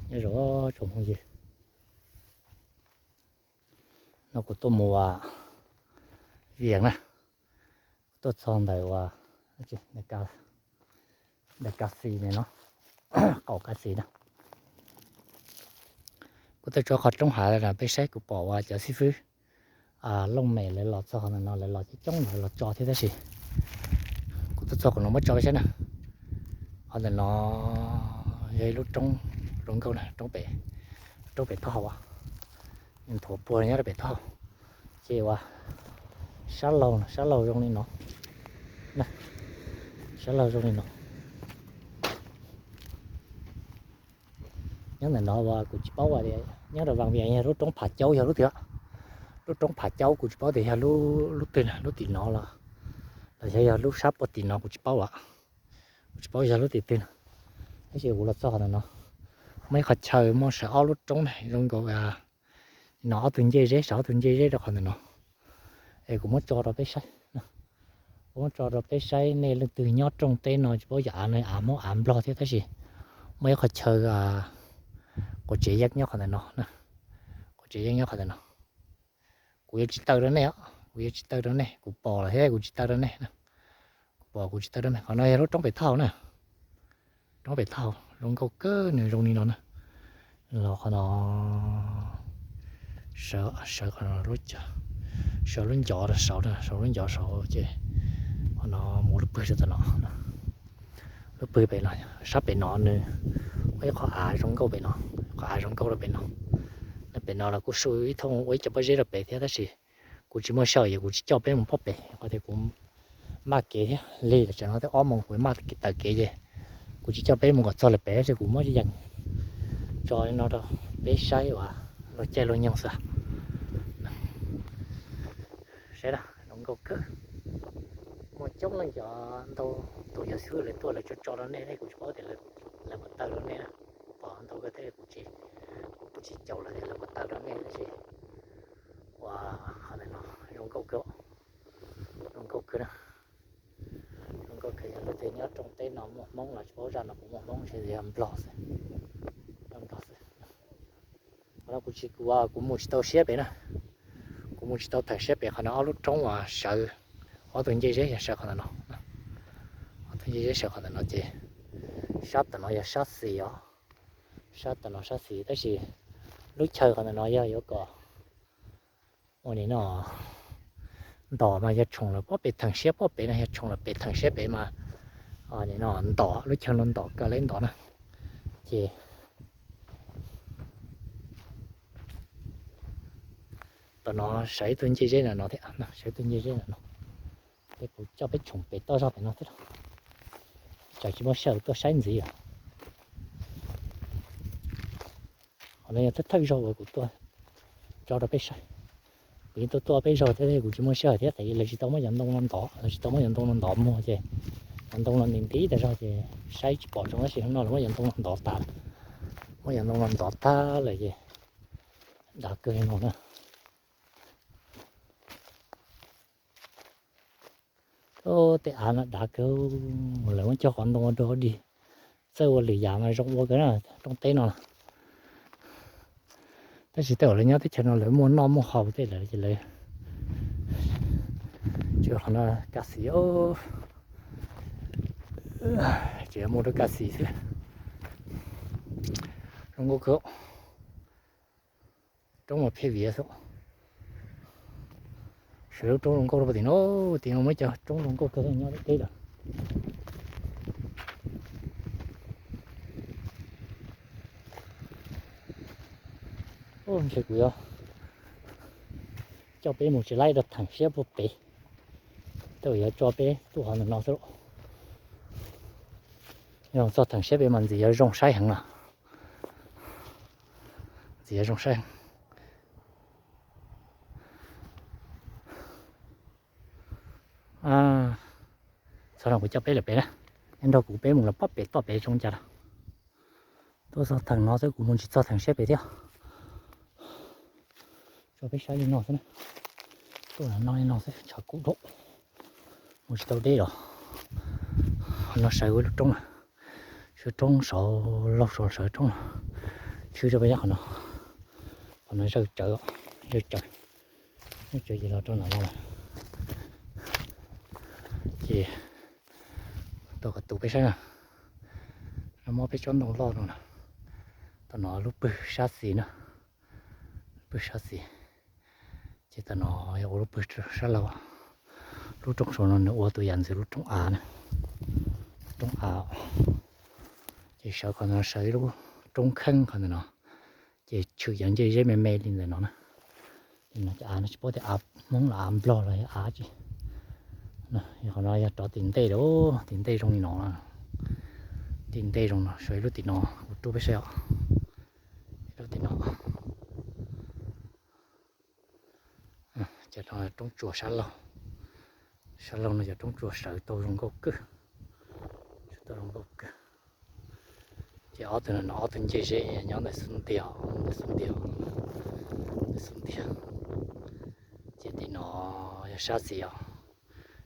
Nyob zoo tsoom phooj ywg, no kuv tuaj mus Vias na, kuv tuaj txog ntawm uas ntawm Ka Xis no, qaum Ka Xis na. Kuv tuaj txog qhov roob hav no peb saib, kuv pom uas cov xib fwb looj mem lawv los txog ntawm no, lawv los coob coob, lawv los tso thiab tab sis kuv tuaj txog qhov no muab tso peb saib na. Qhov ntawm no yog ib lub roob zoo nkauj na, roob pem, roob pem taub hau, nthuav puag nyob rau pem taub hau. Ces uas sab laug, sab laug zoo li no, sab laug zoo li no. Nyob ntawm no uas kuv tsis paub uas nyob rau Vaj Vias yog lub roob Phav Caub yog lub twg. Lub roob Phav Caub kuv tsis paub tias yog lub twg na, lub tim no los, los yog, yog lub sab puag tim no kuv tsis paub, kuv tsis paub yog lub tim twg na. Tab sis kuv los txog ntawm no, muaj ib qhov chaw muaj sawv ob lub roob na, zoo nkaus no ob tug ncej zeb, sawv ob tug ncej zeb rau qhov ntawm no. Es kuv muab tso rau peb saib, kuv muab tso rau peb saib, nej leej twg nyob rooj teb no tsis paub yog av no av Hmoob av Nplog thiab tab sis muaj ib qhov chaw quav tsev yeeb nyob qhov ntawm no, quav tsev yeeb nyob qhov ntawm no. Kuv yuav tsis taw rau nej, kuv yuav tsis taw rau nej, kuv pom lawm thiab kuv tsis taw rau nej. Kuv pom kuv tsis taw rau nej. Qhov no yog lub roob pem taub hau na, roob pem taub hau zoo nkauj kawg, nws zoo li no na. Los qhov no, sawv, sawv qhov no, sawv lub ncov saud, sawv lub ncov saud ces qhov no mus lub pwg rau tom no. Lub pwg pem no, sab pem no nws muaj ib qhov av zoo nkauj pem no, qhov av zoo nkauj rau pem no. Pem no los kuj su ib thooj ua ib co pob zeb rau pem thiab tab sis kuv tsis muaj sij hawm es kuv tsis coj peb mus pob pem, qhov tias kuv maj kev thiab, lig los tseem no twb ob moos kuv maj taw kev ces kuv tsis coj peb mus kom txog lawm pem tab sis kuv muab yees tso li no rau peb saib uas luag caij luag nyoog xwb. Saib na, zoo nkauj kawg. Muaj coob leej cov ntau tus yog xwb lawv tuaj lawv tso tso rau nej, kuv tsis paub tias lawv puas taw rau nej na. Kuv pom ntau kawg thiab kuv tsis, kuv kuj tsis caum lawv tias lawv puas taw rau nej tab sis uas qhov ntawm no zoo nkauj kawg, zoo nkauj kawg na. Zoo nkauj kawg, yog leej twg nyob rooj teb no muaj Hmoob los tsis paub, zaj no puas muaj Hmoob, ntshe yog Nplog xwb, yog Nplog xwb. Qhov no kuv tsis, kuv, kuv mus tsis tau siab pem na, kuv mus tsis tau theem siab pem qhov no ob lub roob uas sawv, ob tug ncej zeb yog sawv qhov ntawm no, ob tug ncej zeb sawv qhov ntawm no ces sab tom no yog sab xis os, sab tom no sab xis tab sis lub chaw qhov ntawm no yog yuav kom ua nim no ntom mas yog tshoom lawm pob pem theem siab pob pem no, yog tshoom lawm pem theem siab pem mas nim no ntom, lub chaw no ntom kawg li ntom na. Ces tom no sawv ib tug ncej zeb ntawm no thiab, sawv ib tug ncej zeb ntawm no. Ces kuv coj peb tshoom pem toj zog pem no thiab, tsam tsis muaj sij hawm tuaj saib ntxiv os. Qhov no yog thawj thawj zaug uas kuv tuaj tso rau peb saib. Kuv yeej tuaj tuaj peb zaug thiab kuv tsis muaj sij hawm thiab, lawv tsis tau muab cov ntoo no ntov, lawv tsis tau muab cov ntoo no ntov muag ces cov ntoo no nti nti tas zog ces saib tsis pom zoo tab sis hnub no lawv muab cov ntoo no ntov tas, muab cov ntoo no ntov tag lawm ces dav kawg no na. Tej av no dav kawg, lawv muab cog qhov ntoo ua dog dig, txawj ua lwm yam mas zoo ua kawg na rooj teb no. Tab sis tej zaum lawv nyob teb chaws no lawv muaj noj muaj haus tej lawm ces lawv tsis ua qhov no. Ka Xis, tsis ua mus rau Ka Xis xwb. Zoo nkauj kawg. Roob mas phem viav xwb. Sawv lub roob zoo nkauj rau tim no, tim no muaj cov roob zoo nkauj kawg nyob deb deb lawm. Ntshe kuv yuav coj peb mus tsis laib rau theem siab puag pem, tej zaum yuav tso peb tuaj qhov ntawm no xwb. Yog txog theem siab pem mas ntxim yuav zoo saib heev na. Ntxim yuav zoo saib. Txog no kuv coj peb lawm pem na, nrog kuv peb mus los pob pem toj pem zoo cas lawm. Tuaj txog theem no xwb kuv mus tsis txog theem siab pem thiab. Tso peb saib li no xwb na. Tuaj no li no xwb tshav kub dhau. Mus tsis tau deb los. No sawv ua lub roob na. Sawv roob saud, laug saud sawv roob no. Tshwb rau peb qhov no, qhov no zawj tsawv, zawj tsawv, zawj tsawv ces los rau no lawm. Ces tau kom tus peb saib na, no muab peb tsob ntoo loj no na, tam no lub pwg sab xis na, lub pwg sab xis. Ces tam no yog ua lub pwg sab laug, lub roob saud no nws ua tus yam ntxwv lub roob av na, lub roob av. Ces sawv qhov no sawv ib lub roob kheeb qhov ntawm no, ces tshwm cov ncej zeb me me li ntawm no na. Li no cov av no tsis paub tias av Hmoob los av Nplog los yog av tsi. Qhov no yog rov tim ntej lawm, tim ntej zoo li no, tim ntej zoo no, sawv ib lub tim no kuv rub peb saib os, ib lub tim no. Cov no roob tsuas sab laug, sab laug no cov roob tsuas sawv tau zoo nkauj kawg, sawv tau zoo nkauj kawg. Ces ob tug no, ob tug ncej zeb nyob ntawm xub ntiag, ntawm xub ntiag, ntawm xub ntiag. Ces tim no yog sab xis os,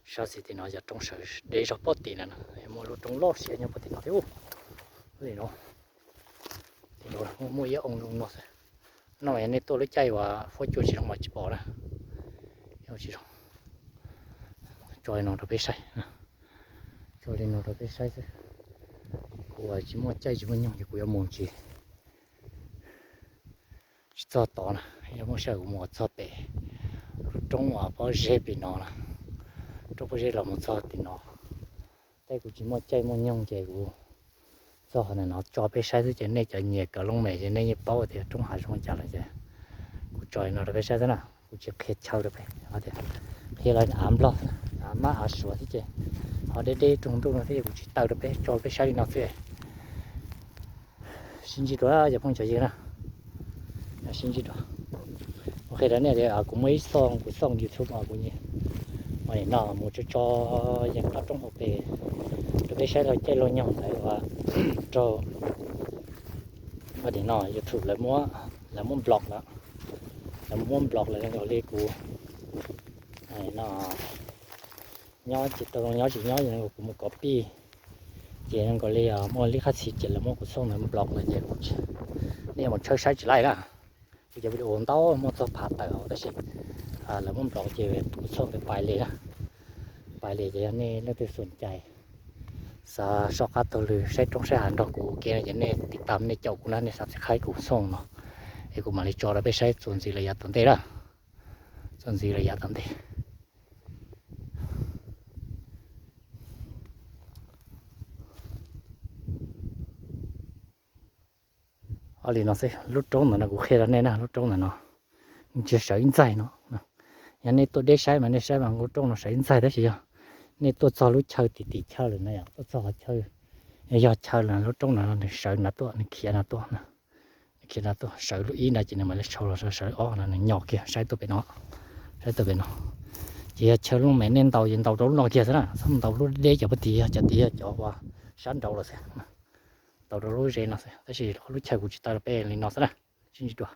sab xis tim no yog roob sawv deb zog pob tim no na, muaj lub roob loj siab nyob pob tim no thiab. Tim no, tim no muaj ib oo zoo no xwb. No yog nej tuaj lub caij uas fuab cua tsis zoo mas tsis pom na, tsis zoo. Tso li no rau peb saib, tso li no rau peb saib xwb. Kuv tsis muaj caij tsis muaj nyoog ces kuv yuav mus tsis, tsis txog tod na, yuav muab saib kuv mus txog pem lub roob uas pob zeb pem no na, roob pob zeb los mus txog tim no. Tej kuv tsis muaj caij muaj nyoog ces kuv txog qhov ntawm no tso peb saib xwb ces nej cov nyiam kawm looj mem ces nej yeej paub tias roob hav zoo cas lawm ces kuv tso li no rau peb saib xwb na, kuv tsis qhia chaw rau peb, qhia los av Nplog, av mab av suav thiab ces ho deb deb roog ntuj no thiab ces kuv tsis taw rau peb, tso peb saib li no xwb. Sib ntsib dua cov phooj cov ywg na, sib ntsib dua. Kuv qhia rau nej tias kuv muaj ib xoo, kuv xoo YouTube kuv ua nim no mus tso tso yeej qab roob hauv pes rau peb saib laug caij laug nyoog ntawd uas raug ua nim no YouTube lawv muab, lawv muab block lawm, lawv muab block lawm zoo nkaus li kuv no nyob tsis tau, nyob tsis nyob, kuv mus copy ces zoo nkaus li muaj li qab txhia ces lawv muab kuv xoo ntawd block lawm ces nej yuav mus tshawb saib tsis laib na. Kuv cov video ntau muaj txog phav tawm hauv tab sis lawv muab block ces kuv xoo ntawd pais li na, pais li ces yog nej leej twg xom cai xav soj qab taug lw saib roob saib hav nrog kuv ua ke no ces nej tiv tam nej caum kuv na, nej subscribe kuv xoo no es kuv mam li tso rau peb saib txuas ntxiv lawm yav tom ntej na, txuas ntxiv lawm yav tom ntej. Li no xwb, lub roob ntawm no kuv qhia rau nej na, lub roob ntawm no nws tsis sawv ib ntxaig no. Yog nej tuaj deb saib mas nej saib mas lub roob no sawv ib ntxaig tab sis yog nej tuaj txog lub chaw tim tim chaw lawm na, tuaj txog qhov chaw, yog chaw lawm lub roob no nws sawv nrad tuaj, nws khiav nrad tuaj, khiav nrad tuaj, sawv lub ib nrad ces nws mam li sau los sawv ob no nws nyom kiag saib tuaj pem no, saib tuaj pem no. Ces yog chaw looj mem nej ntaus ces ntaus rau lub no kiag xwb na, txhob ntaus lub deb cov puag tim, yog cov tim yog cov uas sab nraud los xwb, ntaus rau lub ze no xwb tab sis lub chaw kuv tsis taw rau peb li no xwb na. Sib ntsib dua.